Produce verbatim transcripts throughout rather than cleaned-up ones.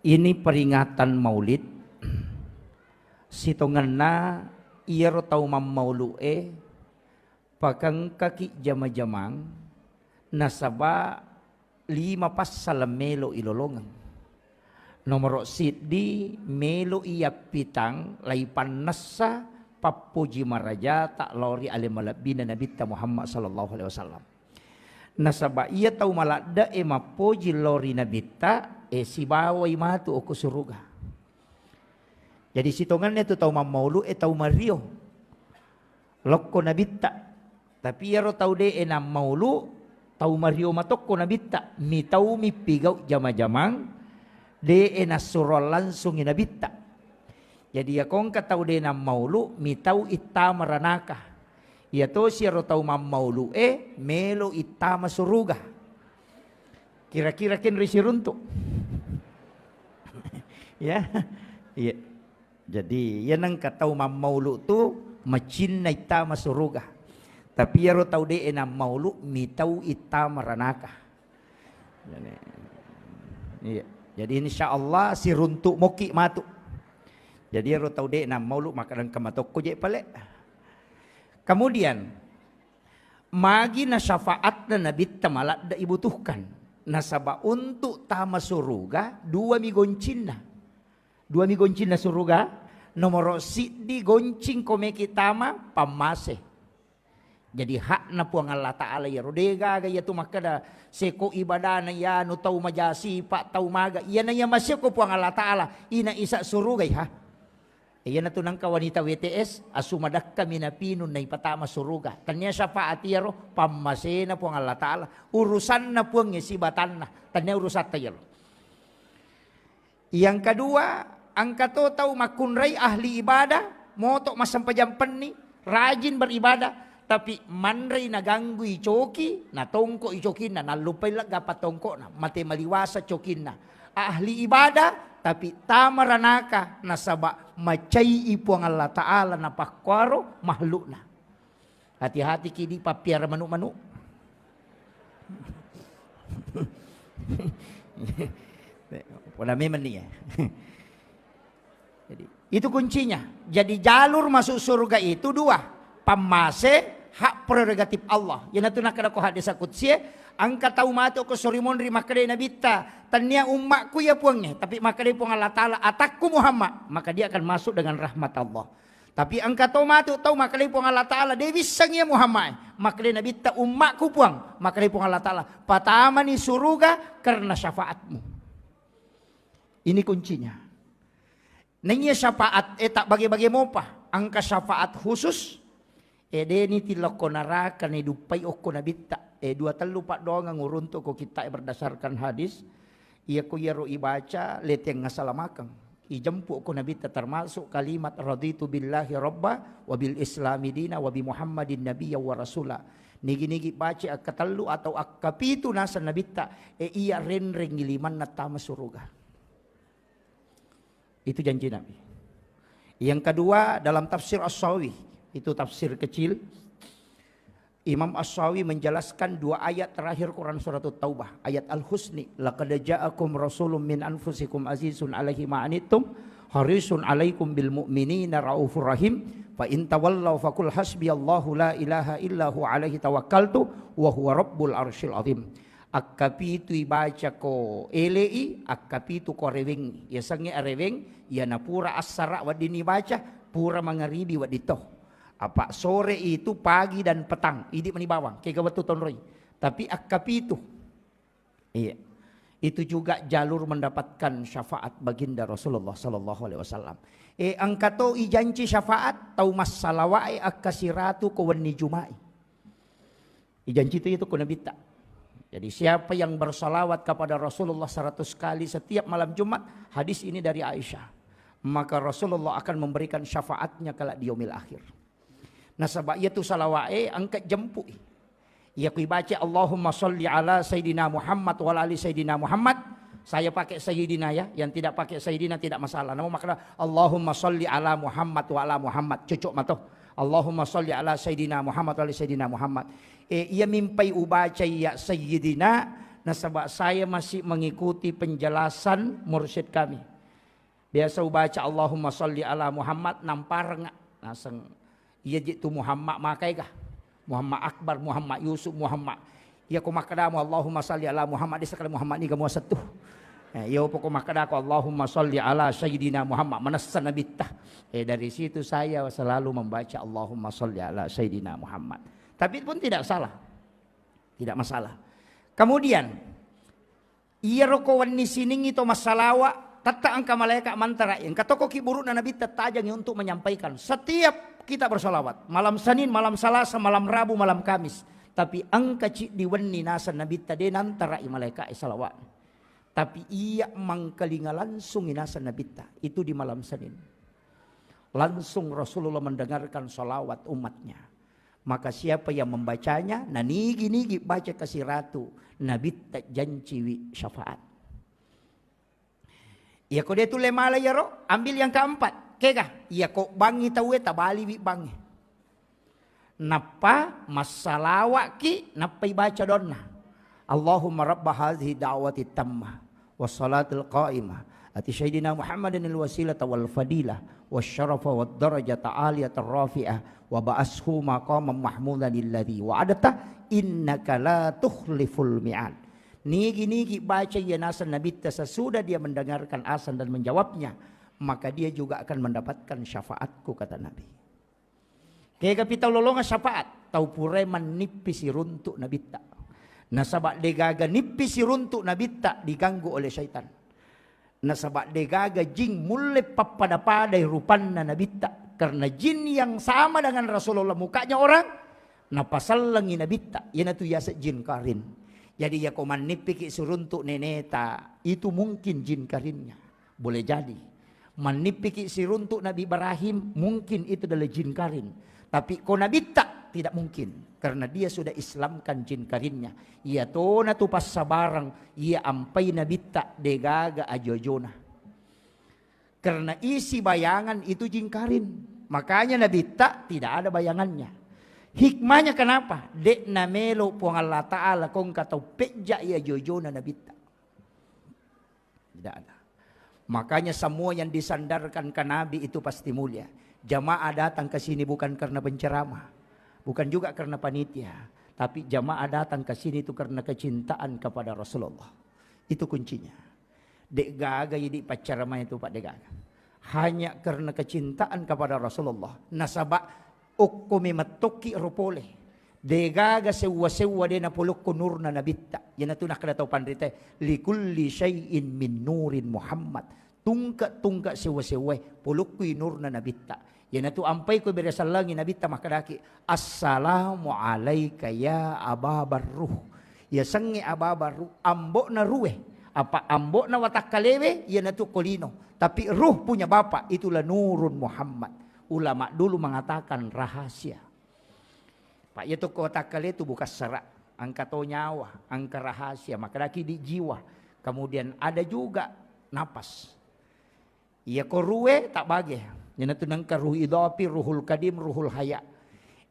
Ini peringatan Maulid, sitongenna iyaro tau mammaulu'e pakengkaki jama-jamang, nasaba lima passaleng melo ilolongeng. Nomoro siddi, melo iyappitang laipannessa pappoji marajata lao ri ale malebbina Nabitta Muhammad sallallahu alaihi wasallam. Nasaba iya tau maladde'e mappoji lao ri Nabitta, e, sibawai matu okko suruga. Jadi sitongenna tu tau mammaulu'e tau mario lokko Nabitta. Tapi iyaro tau de'e nammaulu, tau mario matokko Nabitta, mitau mippigau jama-jamang, de'e nassuroang langsungi Nabitta. Jadi iyako engka tau de' nammaulu, mitau ittama ranaka. Iyatosi iyaro tau mammaulu'e melo ittama suruga. Kira-kira kenri siruntu'. Ya. Iya. Jadi, iya nengka tau mammaulu tu macinna ittama suruga. Tapi iyaro tau de'e nammaulu mitau ittama ranaka. Jadi, iya. Jadi insya Allah siruntu' moki matu. Jadi iyaro tau de'e nammaulu maka engka matokko je pale. Kemudian, magi na syafaatna Nabitta maladde ibutuhkan. Nasaba untuk tama suruga, dua mi goncinna. Dua mi goncinna suruga, nomoro siddi goncing ko meki tama, pammase. Jadi hakna Puang Allah Ta'ala iyaro. De' gaga iyatu makkeda seko ibadana iyanu tau majasipa, tau maga. Iyana iya maseko Puang Allah Ta'ala, ina isa suruga iha. Iyanatu nengka wanita W T S, asu madakka minapinung naipatama suruga. Tania syafaat iyaro, pammasena Puang Allah Ta'ala. Urusanna Puangnge sibatanna. Tania urusatta iyaro. Yang kedua, engka to tau makkunrai ahli ibadah, moto massempajang penni, rajin beribadah, tapi manrei naganggui coki, natongkoi cokinna, nallupai legga patongkona, mate maliwasa cokinna. Ahli ibadah, tapi tama ranaka, nasaba macai i Puang Allah Ta'ala napakkuaro makhlukna. Hati-hati ki di pappiara manu-manu. Pona memang nih ya. Jadi, itu kuncinya. Jadi jalur masuk surga itu dua. Pammase, hak prerogatif Allah. Iyanatu nakkeda ko hadis qudsi, engka tau matu ko sorimonri makkedai Nabitta, tania ummakku ya Puangnge, tapi makkedai Puang Allah Ta'ala, atakku Muhammad, maka dia akan masuk dengan rahmat Allah. Tapi engka to matu tau makkedai Puang Allah Ta'ala, de' wisseng iya Muhammad. Makkedai Nabitta, ummakku Puang. Makkedai Puang Allah Ta'ala, patamani suruga karena syafaatmu. Ini kuncinya. Naiya syafaat e tabbage-bage mopa. Engka syafaat khusus, e de'ni tilokko naraka ni duppai okko Nabitta. E dua tellu paddoangeng uruntu ko kitta e berdasarkan hadis. Iyako iyaro ibaca, leteng asalamakeng. Ijempu ko Nabitta termasuk kalimat raditu billahi rabba wa bil islami dina wa bi Muhammadin nabiyya wa rasula. Nigi-nigi baca akkatellu atau akkapitu naseng Nabitta, e iya renrengi limanna tama suruga. Itu janji Nabi. Yang kedua, dalam tafsir As-Sawi, itu tafsir kecil, Imam As-Sawi menjelaskan dua ayat terakhir Quran surat Taubah, ayat Al-Husni, "Laqad ja'akum rasulun min anfusikum azizun alaihi ma anittum, harisun alaikum bil mu'minina raufur rahim, fa in tawallau faqul hasbiyallahu la ilaha illa huwa alaihi tawakkaltu wa huwa rabbul arsyil azim." Akkapitu ibaca ko ele'i, akkapitu ko arewengngi. Yasengnge areweng, iyana pura assara weddinni baca, pura mangaribi wedding to. Apa sore itu, pagi dan petang, idi mani bawang, kega wettu tonroi. Tapi akkapitu. Iya. Itu juga jalur mendapatkan syafaat baginda Rasulullah sallallahu alaihi wasallam. E, engka to ijanci syafaat tau massalawae akkasiratu ko wenni Juma'i. Ijanci tu itu ku Nabitta. Jadi siapa yang bersalawat kepada Rasulullah seratus kali setiap malam Jumat, hadis ini dari Aisyah, maka Rasulullah akan memberikan syafaatnya kelak di yaumil akhir. Nasaba iya tu salawa'e engka jempui. Iya ku ibaca Allahumma salli ala Sayyidina Muhammad wa ala ali Sayyidina Muhammad, saya pakai Sayyidina ya, yang tidak pakai Sayyidina tidak masalah. Namun makna Allahumma salli ala Muhammad wa ala Muhammad, cocok mato. Allahumma salli ala Sayyidina Muhammad wa ala Sayyidina Muhammad. E, iya mimpai ubaca iya Sayyidina, Nasaba saya masih mengikuti penjelasan mursyid kami. Biasa ubaca Allahumma salli ala Muhammad, nampareng naseng. Iya ji tu Muhammad makai ga? Muhammad Akbar, Muhammad Yusuf, Muhammad. Iya ko makkadamu Allahumma salli ala Muhammad, desa kali Muhammad ni ga muasettu. Eh, iya poko makkadako Allahumma salli ala Sayyidina Muhammad, manessa nabitta. Eh, dari situ saya selalu membaca Allahumma salli ala Sayyidina Muhammad. Tapi pun tidak salah. Tidak masalah. Kemudian, iyaro ko wenni siningngi to massalawa, tette engka malaika mantara, engka toko ki burukna nabitta tajangi untuk menyampaikan. Setiap kita bersalawat, malam Senin, malam Selasa, malam Rabu, malam Kamis. Tapi engka ciddi wenni naseng nabitta de nantarai malaika e salawat. Tapi iya mangkalinga langsungi naseng nabitta, itu di malam Senin. Langsung Rasulullah mendengarkan salawat umatnya. Maka siapa yang membacanya, nanigi-nigi baca kasiratu, nabitta janciwi syafaat. Iya ko de tulle mala iyaro, ambil yang keempat. Kega, iya ko bangi tauwe tabaliwi bangi. Nappa massalawa'ki, nappa ibaca doanna. Allahumma rabba hadhihi da'wati tammah, wassalatil qa'imah, ati sayyidina Muhammadin al wasilata wal fadilah, wasyarafa wad darajata aliyata rafi'ah, wa ba'ashu maqaman mahmudan alladhi wa'adta, innaka la tukhliful mi'ad. Nigi-nigi baca iya naseng nabitta sesudah dia mendengarkan azan dan menjawabnya, maka dia juga akan mendapatkan syafaatku, kata Nabi. Kegapi tau lolonga syafaat, tau purai mannippi siruntu nabitta. Nasaba degaga nippi siruntu nabitta diganggu oleh syaitan. Nasaba degaga jin mulle pappada-padai rupanna nabitta. Karena jin yang sama dengan Rasulullah, mukanya orang, napasellengi nabitta. Iyanatu yaseng jin karin. Jadi yako mannippiki siruntu neneta, itu mungkin jin karinnya. Boleh jadi. Mannippiki siruntuk Nabi Ibrahim, mungkin itu adalah jin karin. Tapi ko nabitta, tidak mungkin. Karena dia sudah Islamkan jin karinnya. Iya tona tu passabarang, iya ampai nabitta, degaga ajo-ajona. Karena isi bayangan itu jin karin. Makanya nabitta tidak ada bayangannya. Hikmahnya kenapa? Dek namelo Puang Allah Ta'ala kongka tau pejja iya ajo-ajona nabitta. Tidak ada. Makanya semua yang disandarkan ke Nabi itu pasti mulia. Jamaah datang ke sini bukan karena penceramah, bukan juga karena panitia, tapi jamaah datang ke sini itu karena kecintaan kepada Rasulullah. Itu kuncinya. Dek gaga idi paccaramai itu, Pak, dek gaga. Hanya karena kecintaan kepada Rasulullah. Nasaba okko memettokki ro pole. Degaga sewwa-sewwa de napolokko nurna nabitta. Iyanatu nakkeda tau panritae, "Likulli syai'in min nurin Muhammad." Tungke-tungke sewwa-sewwae polokkui nurna nabitta. Iyanatu ampai ko bere sellengi nabitta makkedaki, "Assalamu alaika ya Aba Barruh." Iya sengnge Aba Barruh, ambo'na ruwe. Apa ambo'na watakkalewe, iyanatu ko lino. Tapi ruh punya bapak, itulah nurun Muhammad. Ulama dulu mengatakan rahasia. Pak, iya tokko watakkale tu bukassara, engka to nyawa, engka rahasia, makkedaki di jiwa. Kemudian ada juga napas. Iya ko ruwe tak bage. Iyanatu nengka ruh idafi, ruhul kadim, ruhul haya.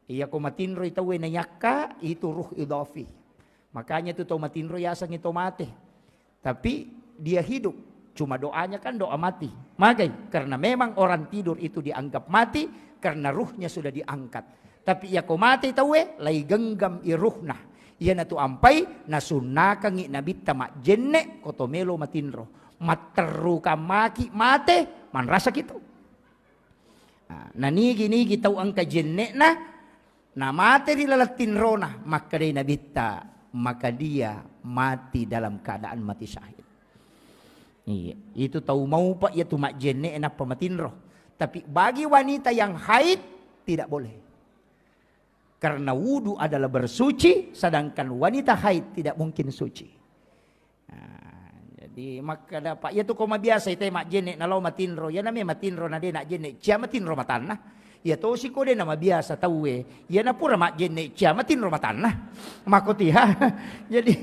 Iya ko matinroi tauwe nayakka, itu ruh idafi. Makanya tu tau matinro yasengngi to mate. Tapi dia hidup, cuma doanya kan doa mati. Magai, karena memang orang tidur itu dianggap mati karena ruhnya sudah diangkat. Tapi iya ko mate tauwe, lai genggam i ruhna. Iyanatu ampai nasunnakangngi nabitta majjenne ko to melo matinro. Matterrukang maki mate, manrasaki tu. Nah, nanigi-nigi tau engka jenne'na, namate ri laleng tinrona, makkedai nabitta, maka dia mati dalam keadaan mati syahid. Iya, itu tau maupa iya tu majjenne nappa matinro. Tapi bagi wanita yang haid, tidak boleh. Karena wudu adalah bersuci, sedangkan wanita haid tidak mungkin suci. Nah, jadi makkeda, Pak, iya tu ko mabiasa ite majjenne nalo matinro, iya name matinro na de najjenne, cia matinro matanna. Iya tosi ko de namabiasa tauwe, iya napura majjenne, cia matinro matanna. Makkotiha. Jadi,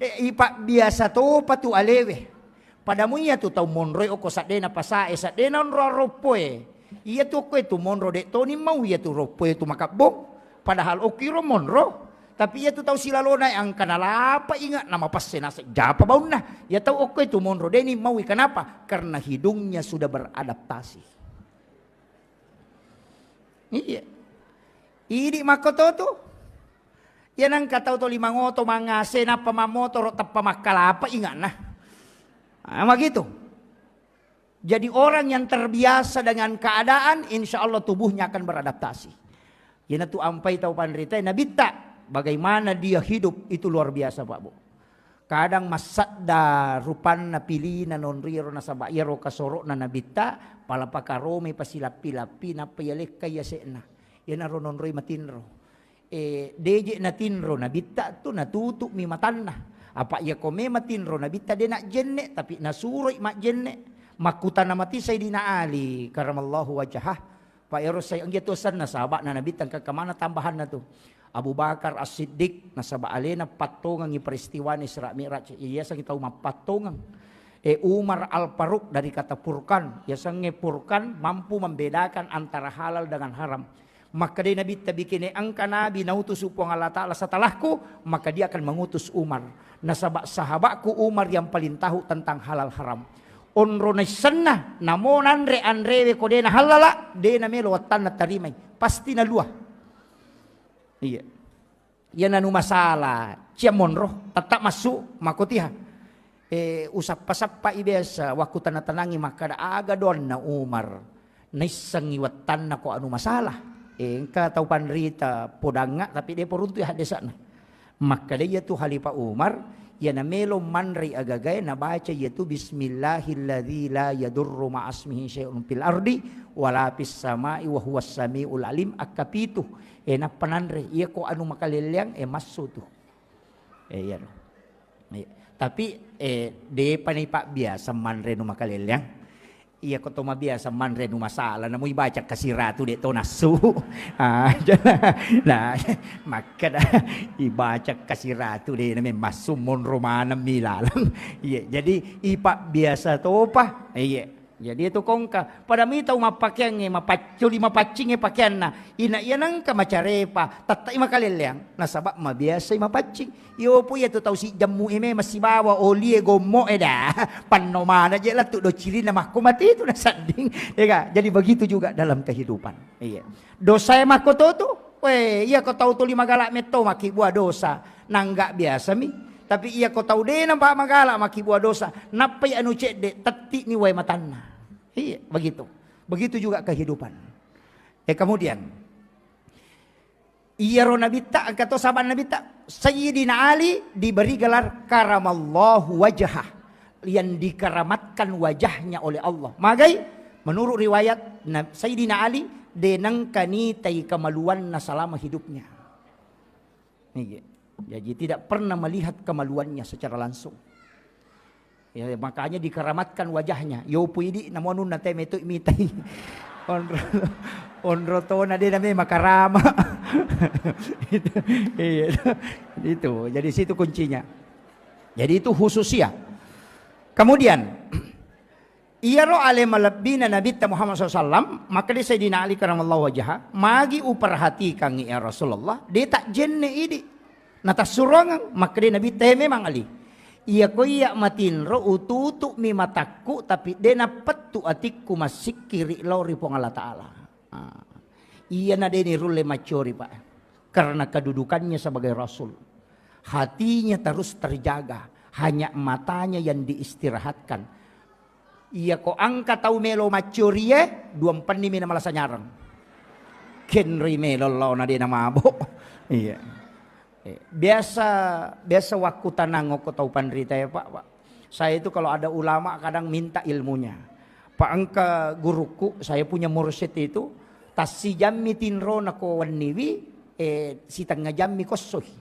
eh, ipa biasa topa tu alewe. Pada muiya tu tau monroi okko saddena pasae, saddena onro roppoe. Iya tu okko e tu monro de toni mau iya tu roppoe tu makabbong. Padahal okko iro monro. Tapi iya tu tau silalona engka nalapa inga, namapesse naseng japa baunna. Iya tau okko itu monro deni maui, kenapa? Karena hidungnya sudah beradaptasi. Iya. Idi makko to tu. Iya nangka tau to lima ngoto mangase nappa mammotoro teppa makkalapa inga na. Ah, begitu. Jadi orang yang terbiasa dengan keadaan, insya Allah tubuhnya akan beradaptasi. Iyanatu ampai tau panrita, Nabitta, bagaimana dia hidup, itu luar biasa, Pak Bu. Kadang massadda rupanna, pilina nonriro, nasaba iyaro kasoro'na Nabitta, pala pakaromai pasilappi-lappi, nappa iyalekkai yase'na. Iyanaro nonroi matinro. Eh, deje natinro Nabitta tu, natutu'mi matanna. Apa iyako me matinro Nabitta de najjenne, tapi nasuroi majjenne. Makkutana mati Sayyidina Ali karamallahu wajhah. Pak ero sai engge tu senna sahaba'na Nabitta, engka kemana tambahanna tu? Abu Bakar As-Siddiq, nasaba alena pattongengi peristiwana Isra Mi'raj. Iya, sangi tau mappattongeng. Eh, Umar Al-Faruq dari kata furqan, yasengnge furqan mampu membedakan antara halal dengan haram. Makkedai Nabitta, bikene engka nabi nautus Puang Allah Ta'ala setelahku, maka dia akan mengutus Umar. Nasaba sahabatku Umar yang paling tahu tentang halal haram. Onro naissenna, namo nanre anrewe ko dena halala, dena melo wattanna tarimai. Pasti nalua. Iya. Iya nanu masalah, cia monro, tetap masuk, makotiha. Eh, usappa-sappai biasa, waktu tanah-tanangi makkada aga doanna Umar. Naissengngi wattanna ko anu masalah. Eh, engka tau panrita podangnga, tapi de poruntu ya hadesana. Makkada iya tu Khalifah Umar, iya namelo manrei agagae, nabaca iya tu, "Bismillahilladzi la yadurru ma'asmihi syai'un fil ardi wala fis sama'i wa huwas sami'ul alim," akka pitu. Eh, nappa nanre, iya ko anu makalelleang, eh, massu tu. Eh, iya no. Iya. Tapi, eh, depa ni pabbiasa manre nu makalelleang. Iya ko to mabiasa manre nu masalah, namu ibaca kasiratu de to nassu. Ah, nah, makkada ibaca kasiratu de name massu monro maneng mi laleng. Iya, jadi ipabbiasa topa. Iya. Jadi itu kongka, pada mi tau mappakeangnge, mapacculi, mapaccingnge pakeanna. Ina iya nengka macarepa, tettai makalelleang, nasaba mabiasai mapaccing. Iyo pu iya tu tau sijammu e memang sibawa olie gommo e da. Panno mana je lettu do cirinna makko mate tu nasedding. Ya ga? Jadi begitu juga dalam kehidupan. Iya. Dosa e makko to tu. Weh, iya ko tau tuli magala metto makkibua dosa. Nangga biasa mi. Tapi iya ko tau dena pa magala makkibua dosa. Nappai anu cedde, tetti ni wae matanna. Iya, begitu. Begitu juga kehidupan. Eh, kemudian, iyaro Nabitta, engka to sahabat Nabitta, Sayyidina Ali diberi gelar karamallahu wajhah, yang dikeramatkan wajahnya oleh Allah. Magai? Menurut riwayat, Na-, Sayyidina Ali denengka nitai kemaluanna selama hidupnya. Niki. Jadi tidak pernah melihat kemaluannya secara langsung. Ya, makanya dikeramatkan wajahnya. Yopu idi namo anunna te metu mitai. Onro, onro tona de name makarama. Itu, iya, itu. Jadi situ kuncinya. Jadi itu khususia. Kemudian, iyaro ale malebbina Nabitta Muhammad sallallahu alaihi wasallam, makkeda Sayyidina Ali karamallahu wajhah, "Magi uperhatikangngi ya Rasulullah, de tajjenne idi." Natassurongeng, makkeda Nabitta, "He memang Ali, iya ko iya matinro ututu'mi matakku, tapi de napettu atikku massikkiri lao ri Puang Allah Ta'ala." Ah. Iyana de nirulle maccori, Pak. Karena kedudukannya sebagai Rasul. Hatinya terus terjaga, hanya matanya yang diistirahatkan. Iya ko engka tau melo maccorie, dua mpenni mi namalasa nyareng. Kenri melo laona de namabo. Iya. Eh, biasa, biasa wakkutanang okko tau panrita ya, Pak, Pak. Saya itu kalau ada ulama kadang minta ilmunya. Pak, engka guruku, saya punya mursyid itu, tassijammi tinrona ko wenniwi, eh, sitengnga jammi kossoi.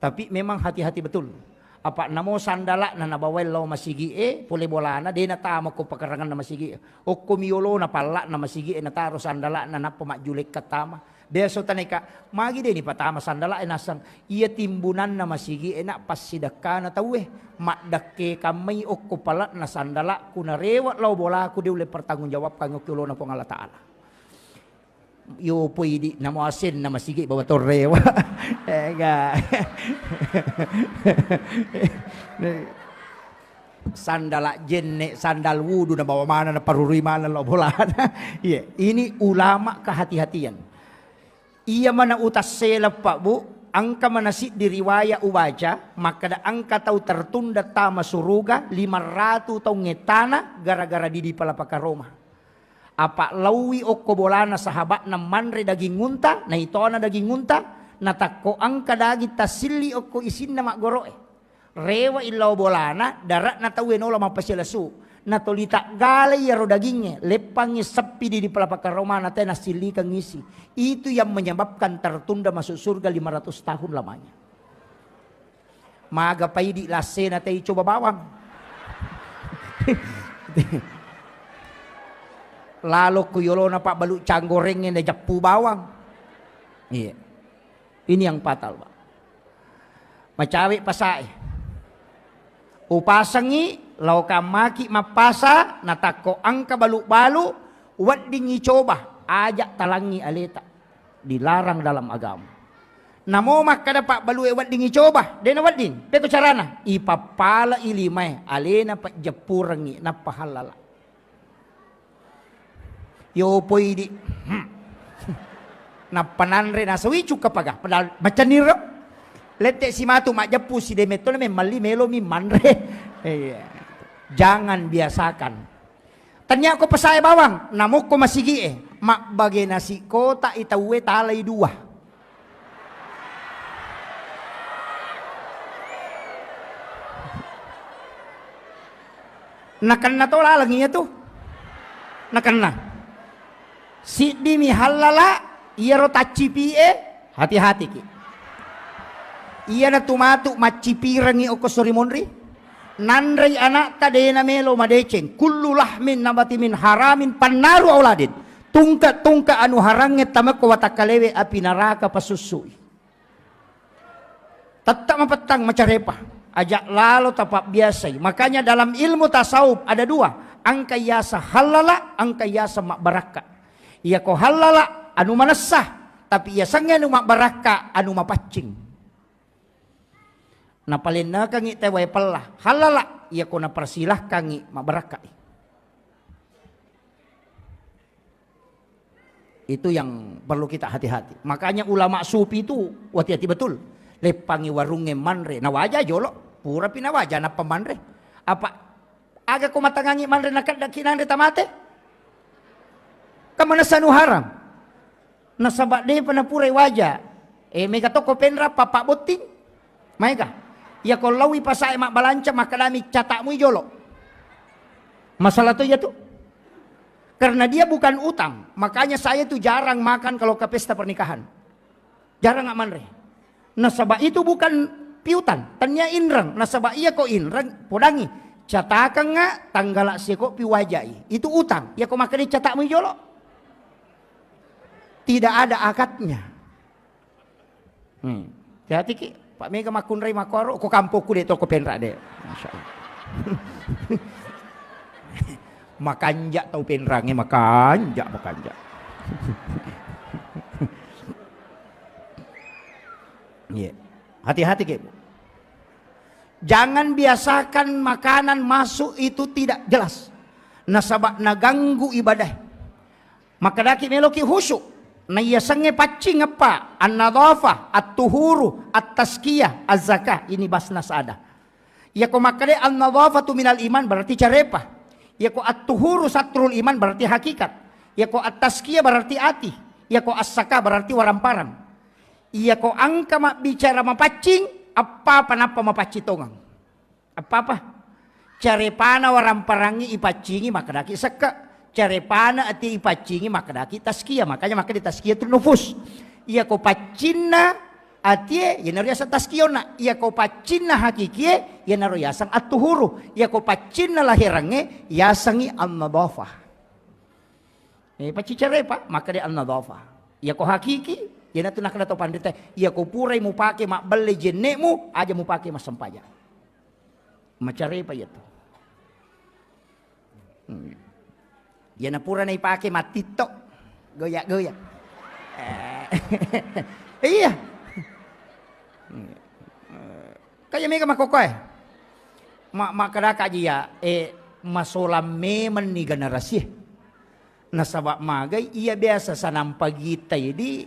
Tapi memang hati-hati betul. Apa namo sandala'na nabawai lao masigi e, pole bolana, de natama ko pakaranganna masigi e. Okko miolona palla'na masigi e, nataro sandala'na, nappa majjulekka tama. Biasa taneka, magi de nipatama sandala e, nasang iya timbunanna masigi e, nak passidekkana tauwe. Maddekke kammai okko pala'na sandala'ku, narewe lao bolaku, de ulle pertanggung jawabkan okko olona Puang Allah Ta'ala. Yo poi di namo asenna masigi bawa torrewa. Ega. Sandalak jenne, sandal wudu nabawa mana, naparurui mana lo bolana. Iya, ini ulama kehati-hatian. Iya mana utassela, Pak, Bu, engka mana siddi riwaya ubaca, makkeda engka tau tertunda tama suruga lima ratu taung ettana gara-gara didi palapaka roma. Apa lauwi okko bolana sahaba'na manre daging unta, naitona daging unta, natakko engka daging tassilli okko isinna maggoro'e. Rewa illao bolana, dare'na tauwe nola mappasilesu. Natoli taggalai iyaro dagingnge, leppangngi seppi di, di palapaka romana te nassillikeng isi. Itu yang menyebabkan tertunda masuk surga lima ratus tahun lamanya. Maga paidi lassena tei coba bawang. Lalo ku yolona pabbalu canggorengnge najeppu bawang. Iya. Ini yang fatal, Pak. Macawe pasae. Upasengi, laokang maki mappasa, natakko engka balu-balu, weddingngi coba, aja talangngi aleta. Dilarang dalam agama. Namo makkeda pabbalue weddingngi coba, de nawedding. Pekko carana? Ipappalai limae, alena pejjeppurengngi, nappa hallala. Yo poi di. Hmm. Nappa nanre nasawi cukka paga. Padahal macenniro. Lette si matu majeppu si demetto na memmalli melomi manre. Iya. Jangan biasakan. Tania ko pesae bawang, namokko masigie. Mabbage nasi kota i tauwe talai dua. Nakenna to laleng iya tu. Nakenna. Siddi mi hallala, iyaro taccipi'e, hati-hatiki. Iyana tu matu maccipirengngi okko sori monri. Nanrei anakta dena melo madeceng. Kullu lahmin nabati min haramin pannaru auladin. Tungke-tungke anu harangnge tamekko watakkalewe api naraka pasussui. Tette mapettang macarepa, aja lalo tapabbiasai. Makanya dalam ilmu tasawuf ada dua, engka yasa hallala, engka yasa mabbarakka. Iyako hallala anu manessa, tapi yasengnge anu mabbarakka anu mapaccing. Napalennekangngi te wae pella, hallala, iyako napersilahkangngi mabbarakkai. Itu yang perlu kita hati-hati. Makanya ulama sufi itu hati-hati betul. Leppangi warungnge manre, nawaja jolo, purapi nawaja nappa manre. Apa aga ko matangangi manre nakeddaki nanre tamate? Kan manessa anu haram. Nasaba depa napurai waja. Eh, mega toko penra papa botting. Maega. Iya ko lawi pasae mabbalanca makkedami catakmui jolo. Masalah to iya tu. Karena dia bukan utang, makanya saya itu jarang makan kalau ke pesta pernikahan. Jarang manre. Nasaba itu bukan piutang, tania inreng. Nasaba iya ko inreng podangi. Catakengnga tanggala seko pi wajai. Itu utang. Iya ko makkeda catakmui jolo. Tidak ada akadnya. Hmm. Hati-hati ki, Pak Mega makkunrai makkoro, ko kampokku de toko penra de. Masya Allah. Makanja tau penrangnge, makanja, makanja. Iya. Hati-hati ki, Bu. Jangan biasakan makanan masuk itu tidak jelas. Nasaba naganggu ibadah. Makkedaki meloki khusyuk. Naiyasengnge paccing eppa, an-nadhafah, at-tuhuru, at-tazkiyah, az-zakah. Ini basnas ada. Iyako makkeda an-nadhafatu minal iman berarti carepa. Iyako at-tuhuru satrul iman berarti hakikat. Iyako at-tazkiyah berarti ati. Iyako as-zakah berarti waramparang. Iyako engka mabbicara mapaccing, eppa-apa nappa mapaccing tongeng. Apa-apa? Carepana waramparangngi ipaccingi makkedaki sekke. Carepana ati ipaccingi makkedaki tazkiyah. Makanya makkeda tazkiyatun nufus. Iyako paccinna atie, iyanaro yaseng tazkiyona. Iyako paccinna hakikie, iyanaro yaseng at-tuhuru. Iyako paccinna laherangnge, yasengngi an-nadhafah. Eh, pacci carepa, makkeda an-nadhafah. Iyako hakiki, iyanatu nakkeda to panrita, iyako purai mupake mabbelle jenne'mu, aja mupake massempajang. Macarepa iyatu. Hmm. Iyana pura naipake mattitto, goya-goya. Iya. Kaya mega makkokkoe. Ma-, makkedaka aja iya, eh, masolang memenni generasie. Nasaba magai iya biasa sanang pagitai di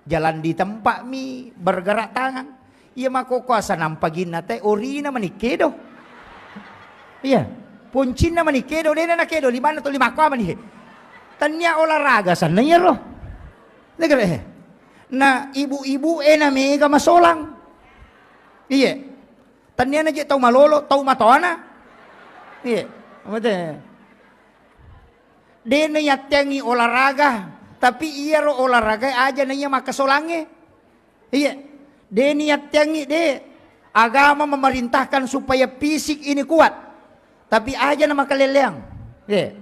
jalan di tempat mi bergerak tangan. Iya makkokkoe sanang paginna te orina mani kedo. Iya, poncinna mani kedo, dena na kedo, limanna to lima kua mani. Tania olahraga sanna iyaro. Negere. Na ibu-ibu e na mega masolang. Iye. Tania na je tau malolo, tau matoana. Iye. Mate. De na yatteangi olahraga, tapi iyaro olahraga aja na iya makkasolangnge. Iye. De ni yatteangi de. Agama memerintahkan supaya fisik ini kuat. Tapi aja na makaleleang. Iye.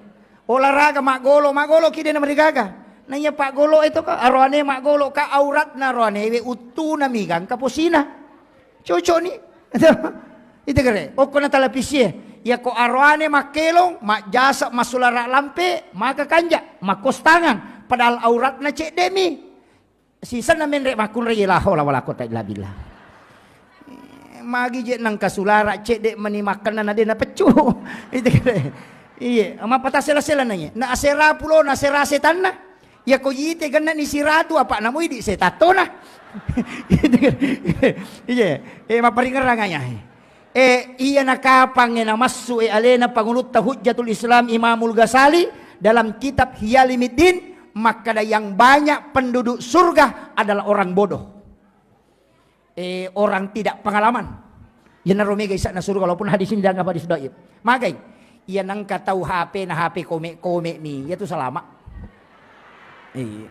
Olahraga maggolo, maggolo ki de na marigaga. Na iya paggolo itu ka aroane maggolo ka auratna aroane we uttuna mi gangka posina. Cocok ni. Itu kere. Okko na televisie. Iya ko aroane makkelong, majjasa masulara lampe, maka kanja, makkostangan. Padahal auratna cedde mi. Sisenna menre makkunrai la haula wala quwata illa billah. Eh, magi je nangka sulara cedde mani makkenna na de na peccu. Itu kere. Iye, mappatasela-sela na iye. Na asera pulo, na asera setanna. Iya ko jite genna ni siratu apa na muidi setattona. Iya, eh, maparingerang aya. Eh, iya nakapang e namassu e alena pangulutta Hujjatul Islam Imamul Ghazali dalam kitab Hiyalimiddin, makkada yang banyak penduduk surga adalah orang bodoh. Eh, orang tidak pengalaman. Iyanaro mega isa'na suruga, walaupun hadis ini dianggap hadis dhaif. Magai? Iya nangka tau H P na H P kome-kome mi, iya tu salama. Iya.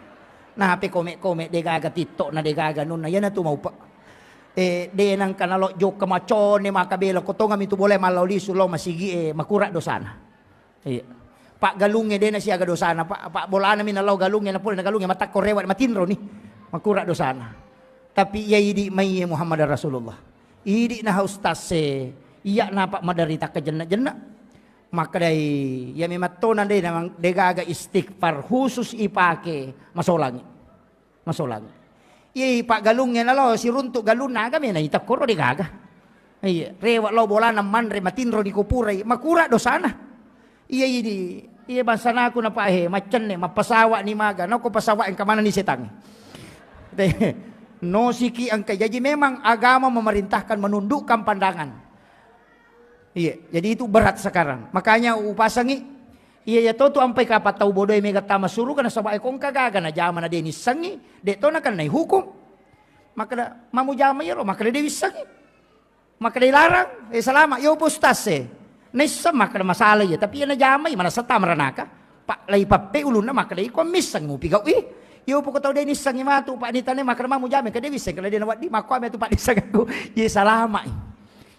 Na H P kome-kome, degaga TikTok na degaga nunna, iyana tu maupa. Eh, de nangka nalo jokka macone maka bela, ko tongami tu boleh mallau lisu lao masigi e, makura dosana. Iya. Paggalungnge de nasiaga dosana, Pak. Pak bolana mi nalao galungnge, napole na galungnge matakko rewa matinro ni. Makura dosana. Tapi iya idi mai Muhammad Rasulullah. Idi na ustaz se, iya napa maderita kejenna-jenna. Makkedai, iya memang tona de namang degaga istighfar khusus ipake masolangi. Masolang. Iya, paggalungnge nalo siruntuk galunna aga mena ita koro degaga. Iya, rewa lao bolana manre matinro di kopurai, makura dosana. Iya, idi, iya bangsanaku na pahe, maccenne, mappasawa ni maga, nako pasawa engka mana ni setang. Nosiki engka, jadi memang agama memerintahkan menundukkan pandangan. Iya, jadi itu berat sekarang. Makanya upasangi, iya, iya to tu ampai kapang tau bodoe mega tama suruga nasaba e ko engka gaga najama na de nissengi, de to nakennai hukum. Makkeda, mamujama iyaro, makkeda de wissengi. Makkeda larang, eh, salama, yo pa ustaz e. Naisseng makkeda masalah iya, tapi iya najamai manassa tama ranaka. Pak lai pappe ulunna makkeda iko misseng mupi gau i. Yo pa ko tau de nissengi matu, Pak nitane makkeda mamujama, kede wisseng kala de nawaddi, makko ame tu Pak nisseng aku. Iya salamai.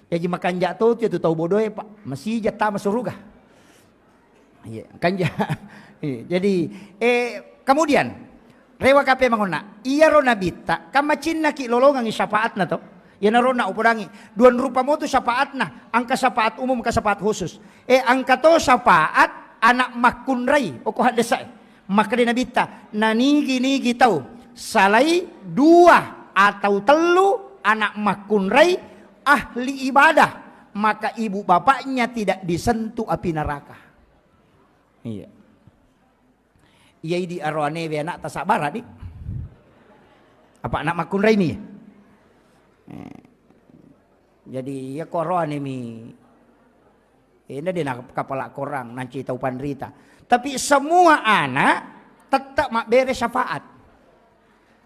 Jaji makanja to tu, tu tau bodoe, Pak. Masija tama suruga. Iya, kanja. Iya, jadi, eh, kemudian, rewa kape mangonna, iyaro nabitta, kan macinnaki lolongangi syafaatna to. Iyanaro na upodangi, duan rupa motu syafaatna, angka syafaat umum, angka syafaat khusus. Eh, angka to syafaat anak makkunrai, oko haddesa e. Makkeda nabitta, nanigi-nigi tau salai dua atau tellu anak makkunrai ahli ibadah, maka ibu bapaknya tidak disentuh api neraka. Iya. Iya idi aroanewe anakta sabbara di. Apa anak makkunrai mi? Eh. Jadi iya ko aroane mi. Eh, na de na kapala korang, nanci tau panrita. Tapi semua anak tetap mabbere syafaat.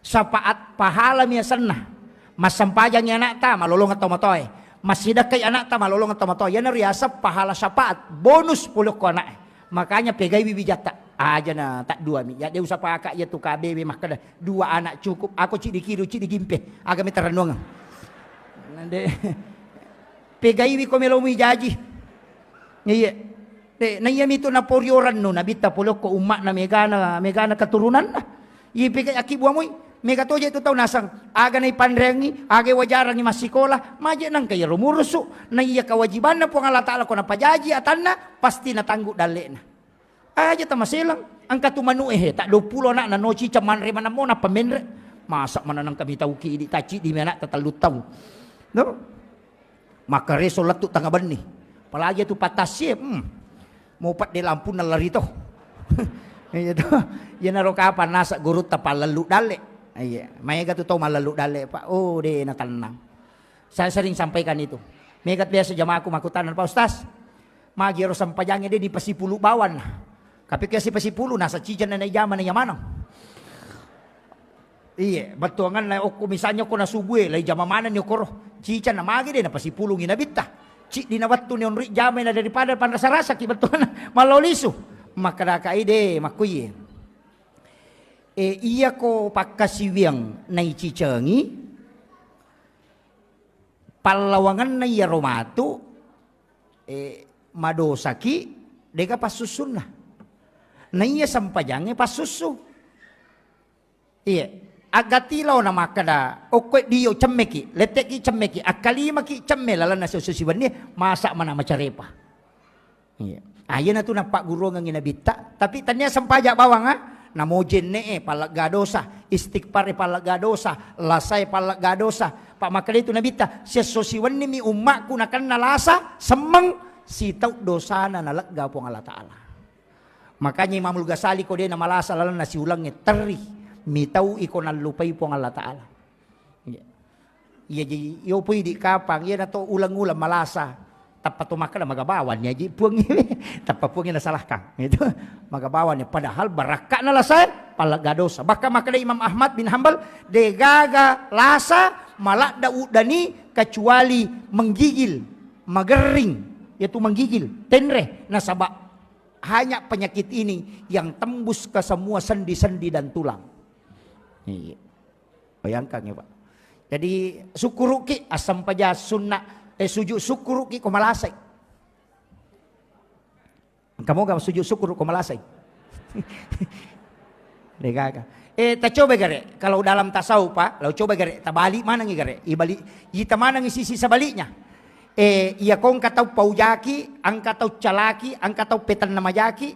Syafaat pahala mi asenna. Massempajangi anakta, malolongeng tomatoae. Massidekkai anakta, malolongeng tomatoae. Iyana riaseng pahala syafaat, bonus pole okko anakta. Makanya pegaiwi wijatta. Aja na tak dua mi. Ya de usapaka iya tu K B W makkeda, dua anak cukup. Ako cidi kiru, cidi gimpe. Aga mita rennuangeng. Nande. Pegaiwi ko melomi jaji. Iya. Eh, na iya mitu naporio rennu nabitta pole okko umma'na megana, megana keturunanna. Iya pega akibua moi, mega toje tu tau nasang, aga naipanreangi, aga wajarangi massikola, maje nangka iyaro murusu, na iya kewajibanna Puang Allah Taala ko napajaji atanna, pasti natanggu dalle'na. Aja tamaselang, engka tu manu e, he, tak dua puluh anakna, no cicang manre manammo nappa menre. Masa manenang kami tau ki idi taci di mena tatellu tau. No? Maka reso lettu tengah benni. Apalagi tu patassie, hmm. Mau pedde lampu nallari to. Iya to. Iya naro kapan nasa gurutta pallellu dalle. Iya, maega tu tau mallellu dalle, Pak. Oh, de na tenang. Saya sering sampaikan itu. Mega biasa jamaahku makkutana, "Pak Ustaz, magi ero sempajangnge de dipasipulu bawang." Tapi ke sipasipulu nasa cijang na ijama na iya maneng. Iye, bettuanganna okko misalnya okko nasubue, lai jama manenni okkoro. Cicang na magi de napasipulungi nabitta. Ciddi na wettu ni onri jama na daripada panrasa-rasaki bettuanna mallo lisu. Makkadaka ide makkuye. E, iyako pakkasiwiang naicicengi, pallawangenna iyaro matu, e, madosaki, dega passussunna. Naiya sempajangnge passussu. Iya, agati laona makkeda, okkoe dio cemmeki, letteki cemmeki, akkalimaki cemme lalenna sessu siwenni, masa mana macarepa. Iya. Ah, iyanatu nappagguruangengngi Nabitta, tapi tania sempaja bawang, ah. Namo jenne'e pallegga dosa, istighfare pallegga dosa, lasae pallegga dosa. Pak makkeda itu Nabitta, siesso siwennimi ummakku nakenna lasa, semmeng, sitau dosana nalegga Puang Allah Ta'ala. Makanya Imamul Ghazali ko de namalasa lalenna siulengnge terri, mitau iko nallupai Puang Allah Ta'ala. Iya. Iya, jadi, yo pui di kapang, iya nato uleng-uleng malasa. Tappa to makkeda maga bawang ni aji Puang. Tappa Puang nasalahkan. Itu maga bawang ni. Padahal barakka'na lasa, pallegga dosa. Bahkan makkeda Imam Ahmad bin Hambal, degaga lasa maladda uddani kecuali menggigil, magering, yaitu menggigil, tenre, nasaba hanya penyakit ini yang tembus ke semua sendi-sendi dan tulang. Iya. Bayangkan ya, Pak. Jadi, sukkuruki assampaja sunna, eh, sujud sukkuruki ko malasai. Engka moga sujud syukur ko malasai. Degaga. Eh, tacoba gare, kalau dalam tasawuf, Pak, lau coba gare, tabalik manengi gare. Ibalik, ita manengi sisi sebaliknya. Eh, iya ko engka tau paujaki, engka tau calaki, engka tau petenna majaki,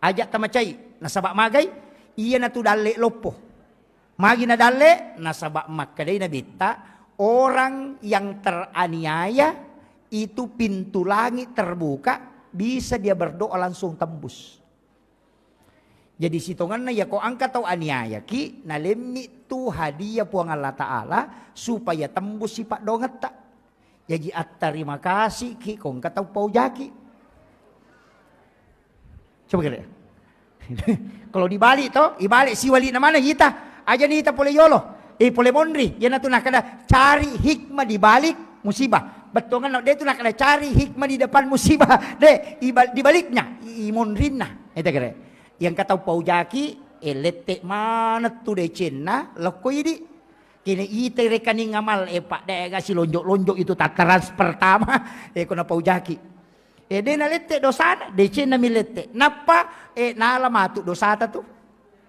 aja tamacai. Nasaba magai, iya natu dalle loppo. Magi nadalle? Nasaba makkedai Nabitta, orang yang teraniaya itu pintu langit terbuka, bisa dia berdoa langsung tembus. Jadi sitongenna yako engka tau aniayaki, nalemmi tu hadiah Puang Allah Ta'ala supaya tembus sipa dongetta. Jaji attarima kasiki ko engka tau paujaki. Coba kira. Kalau dibalik to, ibalik siwali na mana yita. Aja ni ita pole yolo. Eh, pole monri. Yana tu nakada cari hikmah di balik musibah. Bettongan no, de tu nakada cari hikmah di depan musibah. De, ibal-, di baliknya, i monrinna. Eta kira. Yang kata paujaki, eh, lette mana tu decenna, lokko idi. Kene ita rekening amal, eh, Pak, de ga silonjok-lonjok itu tataran pertama, eh, ko napaujaki. Eh, de nalette dosana, decenna mi lette. Nappa, eh, nala matu dosata tu.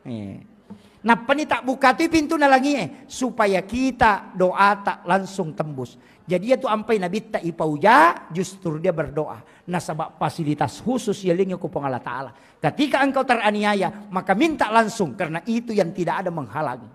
Eh. Nappani tabbuka tu pintu na langie, supaya kita doata langsung tembus. Jadi ya tu ampai nabitta ipauja, justru dia berdoa. Nasaba fasilitas khusus yalingi ko Puang Allah Ta'ala. Ketika engkau teraniaya, maka minta langsung, karena itu yang tidak ada menghalangi.